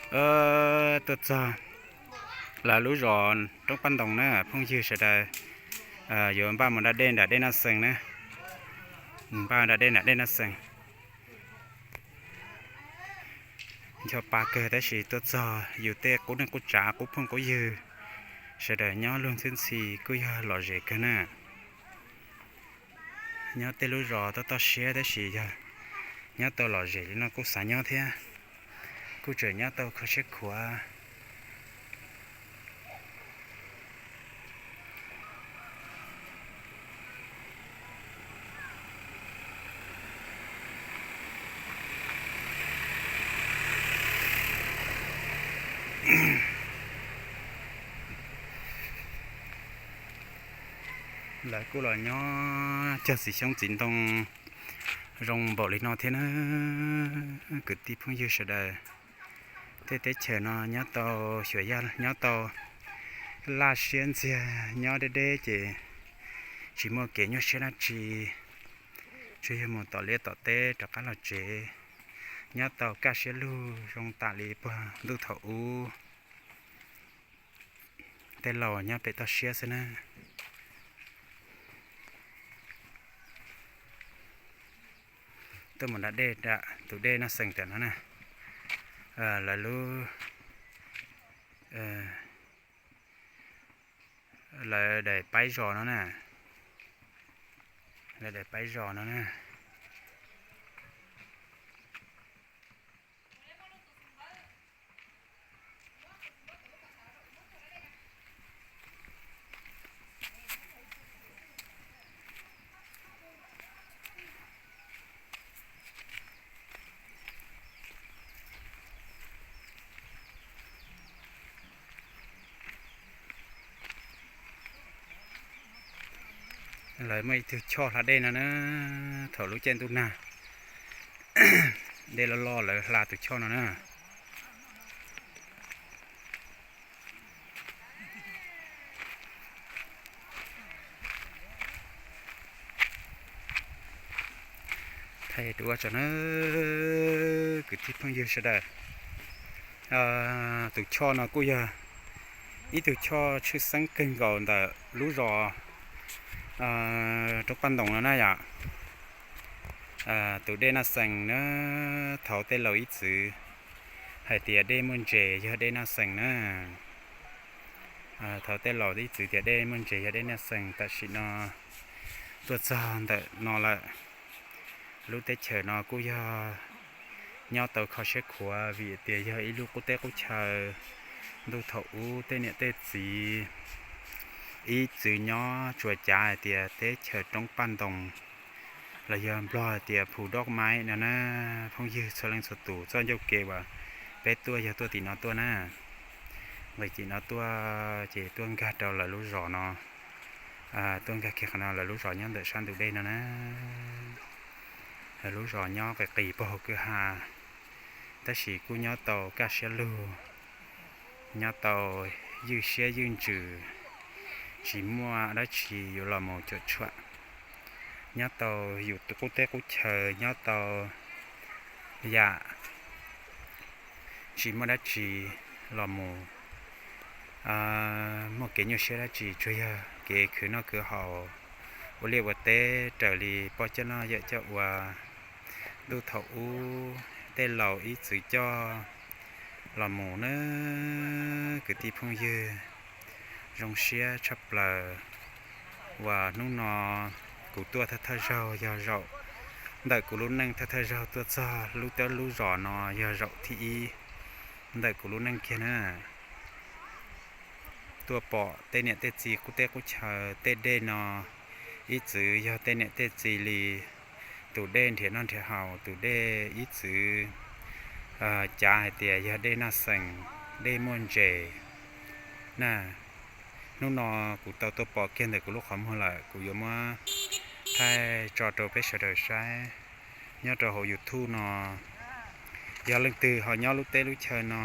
Tuaj txog lawv lub zos Roob Paj Ntoos na phooj ywg sawv daws, yuav npaj mus da dej nram dej Naj Xees na, npaj da dej nram dej Naj Xees. Ncho pa kawg tab sis tuaj txog yus tej qub neej qub tsav qub phooj qub ywg sawv daws nyob luag ntxhwb ntxhi kuj yog lom zem kawg na. Nyob tej lub zos toj toj siab tab sis yog nyob tau lom zem li no kuj xav nyob thiab, kuj tseem nyob tau kho siab khuav. Lawv kuj los nyob cog txiv xyoob txiv ntoo zoo npaum li no thiab na, kwv tij phooj ywg sawv daws. Tej teb chaws no nyob tau xyuas yaj nyob tau laj siab ntxiag, nyob deb deb ces tsis muaj kev nyuaj siab dab tsi, tsuas yog mus tom liaj tom teb rov qab los tsev, nyob tau kaj siab lug zoo tam li puag ntuj thaum ub. Tej laus nyob pem toj siab xwb na. Tuaj mus da dej, tus dej Naj Xees tam no na, lawv lub, lawv daim paib zos no na, lawv daim paib zos no na. Lawv muaj ib tug choj hla dej no na, thaum lub caij ntuj nag, dej loj loj lawv hla tus choj no na. Thaij rau ua tsaug na, kwv tij phooj ywg sawv daws. Tus choj no kuj yog ib tug choj tshwj xeeb kawg nkaus ntawm lub zos Roob Paj Ntoos no na yom. Tus dej Naj Xees na, thaum tej laus ib txwv hais tias dej muaj ntses yog dej Naj Xees na. Thaum tej laus ib txwv tias dej muaj ntses yog dej Naj Xees, tam sim no tuaj txog ntawm no lawm. Lub teb chaws no kuj yog nyob tau kho siab khuav vim tias yog ib lub qub teb qub chaw. Ntuj thaum ub tej niam tej txiv ib txwv nyob tsuas cav hais tias teb chaws Roob Paj Ntoos, los yog Nplog hais tias Phu Doj Maib no na. Phooj ywg txhua leej txhua tus, txoj ncauj ke uas peb tuaj yog tuaj tim no tuaj na. Nqis tim no tuaj ces tuaj nkag rau lawv lub zos no, tuaj nkag kiag qhov no, lawv lub zos nyob ntawm sab ntug dej no na. Lawv lub zos nyob qis qis puag hauv kwj ha, tab sis kuj nyob tau kaj siab lug, nyob tau ywj siab ywj ntsws, tsis muaj dab tsi yuav los mus cuam tshuam. Nyob tau yus qub teb qub chaw, nyob tau yam tsis muaj dab tsi los mus muaj kev nyuaj siab dab tsi, tsuas yog kev khwv noj khwv haus, ua liaj ua teb raws li poj coj noj yawm coj ua. Ntuj thaum ub tej laus ib txwv coj los mus na, kwv tij phooj ywg. Zoo siab tshaj plaws uas hnub no kuv tuaj thawj thawj zaug yog zaum, ntawm kuv lub neej thawj thawj zaug tuaj txog lub teb lub zos no yog zaum thib ib ntawm kuv lub neej kiag na. Tuaj pom tej niam tej txiv qub teb qub chaw, tej dej no ib txwv yog tej niam tej txiv li tus dej nrhiav noj nrhiav haus, tus dej ib txwv cav hais tias yog dej Naj Xees, dej muaj ntses na. Hnub no kuv tau tuaj pom kiag ntawm kuv lub qhov muag lawm, kuv yuav muab thaij tso rau peb sawv daws saib nyob rau hauv YouTube no. Yog leej twg ho nyob lub teb lub chaw no,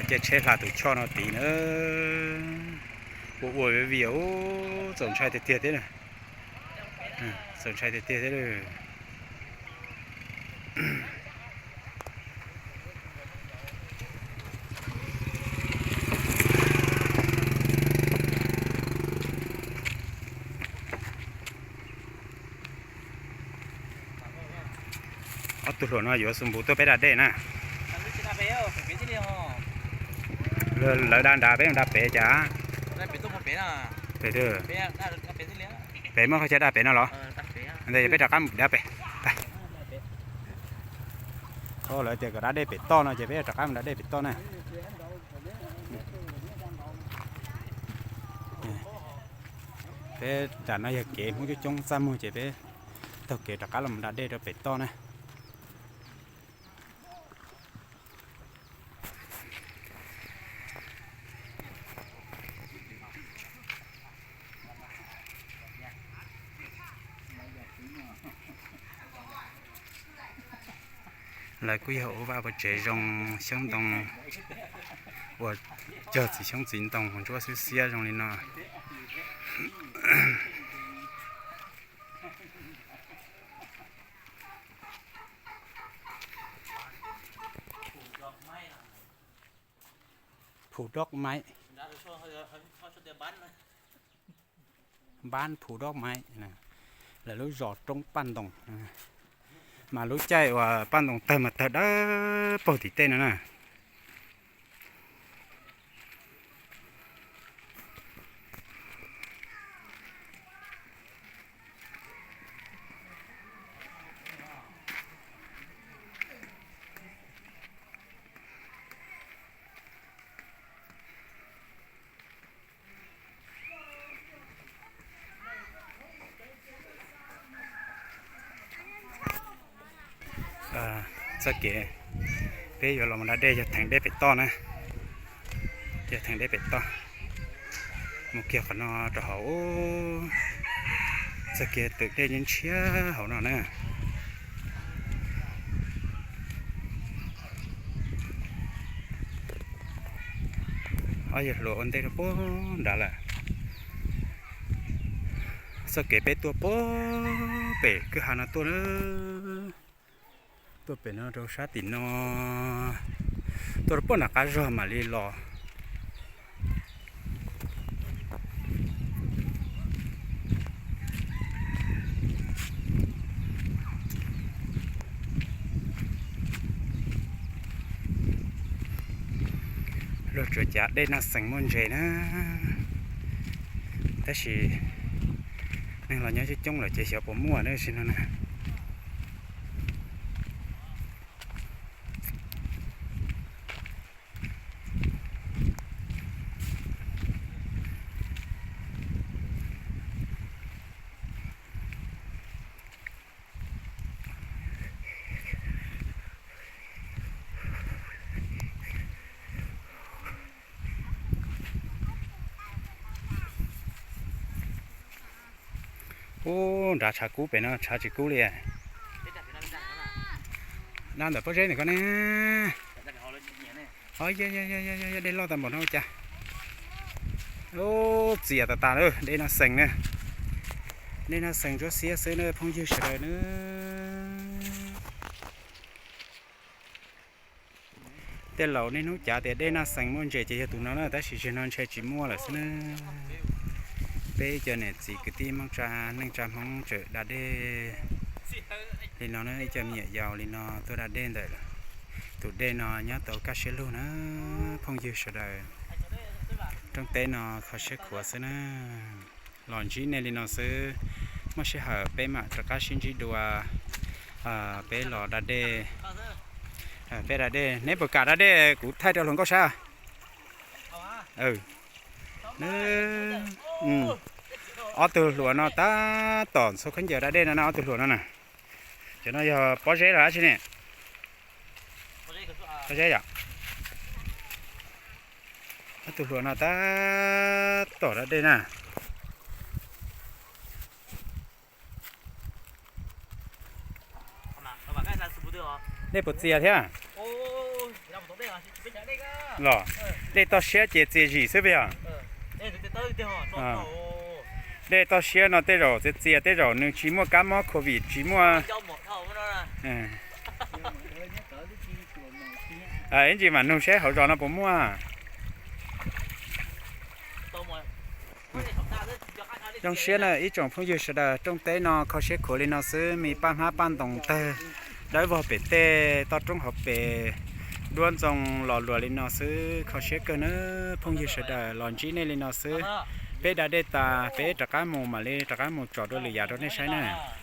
Caij tsheb hla tus choj no tid na. Ua ua viv vias, txaus ntshai tiag tiag thiab. Txaus ntshai tiag tiag thiab. Ob tug hluas no yuav xu npus tuaj peb da dej na. Lawv da nrad, peb da pem cas? Pem muaj qhov chaw da pem no los? Ntawd yog peb rov qab mus da pem. Lawv tias kom da dej pem toj no ces peb rov qab mus da dej pem toj na. Peb nram no yog kev Hmoob coob coob txaj muag ces peb taug kev rov qab los da dej rau pem toj na. Lawv kuj yog ua vaj ua tsev zoo xyoob ntoo, ua cog txiv xyoob txiv ntoo ntsuab xiab xiab zoo li no. Phu Doj Maiv, Npab Phu Doj Maiv, lawv lub zos roob paj ntoos. Mas lub caij uas paj ntoos tawg mas tawg dawb paug tim tej no na. Txoj kev peb yuav los da dej yog theem dej pem toj na. Yog theem dej pem toj. Mus kiag qhov no rau hauv, txoj kev twm dej ntshiab hauv no na. Ob yawg hluas ua ntej rau puag nrad lawm. Txoj kev peb tuaj puag pem kwj ha no tuaj na. Tuaj pem no rau sab tim no, tuaj rau puag nram qab zog mam li los. Luag tsuas cav dej Naj Xees muaj ntses na, tab sis neeg los nyob coob coob lawm ces xyov puas muaj ne sim no na. Ub, nrad tshav kub pem no tshav tsis kub li. Dab ntawm pob zeb ntawm ko ne. Dej loj tag npaum no ua cas. Ub, txias tas tas lawm, dej Naj Xees na. Dej Naj Xees ntsuab xiab xwb na phooj ywg sawv daws na. Tej laus niaj hnub cav tias dej Naj Xees muaj ntses ces yog tus no na, tab sis zaum no ntshe tsis muaj lawm xwb na. Peb cov niam txiv kwv tij Hmoob tsa, neej tsa Hmoob tseem da dej li no na, ib co me nyuam yaus li no tuaj da dej ntawm tus dej no nyob tau kaj siab lug na phooj ywg sawv daws. Rooj teb no kho siab khuav xwb na. Los ntsib nej li no xwb, muaj sij hawm peb mam rov qab sib ntsib dua. Peb los da dej, peb da dej, neb puas kam da dej kuv thaij rau hluas nkauj saib. Ob tug hluas no tab tom ntxhua khaub ncaws da dej no na, ob tug hluas no na. Cov no yog pob zeb los dab tsi ne? Pob zeb yom. Ob tug hluas no tab tom da dej na. Dej puas txias thiab? Los, dej toj siab ces txias zim xwb peb yog. Dej toj siab no tej zaum txias txias, tej zaum nws tsis muaj kab mob covid, tsis muaj. Ib ntsis mam nug seb hauv zos no puas muaj. Zoo siab na ib tsoom phooj ywg sawv daws, rooj teb no kho siab khuav li no xwb, me paj hmab paj ntoos tawg dawb vog pem tej toj roob hauv pes, duab ntxoo los luas li no xwb, kho siab kawg na phooj ywg sawv daws. Los ntsib nej li no xwb, peb da dej tas peb rov qab mus mam li rov qab mus tsom dua lwm yam rau nej saib na.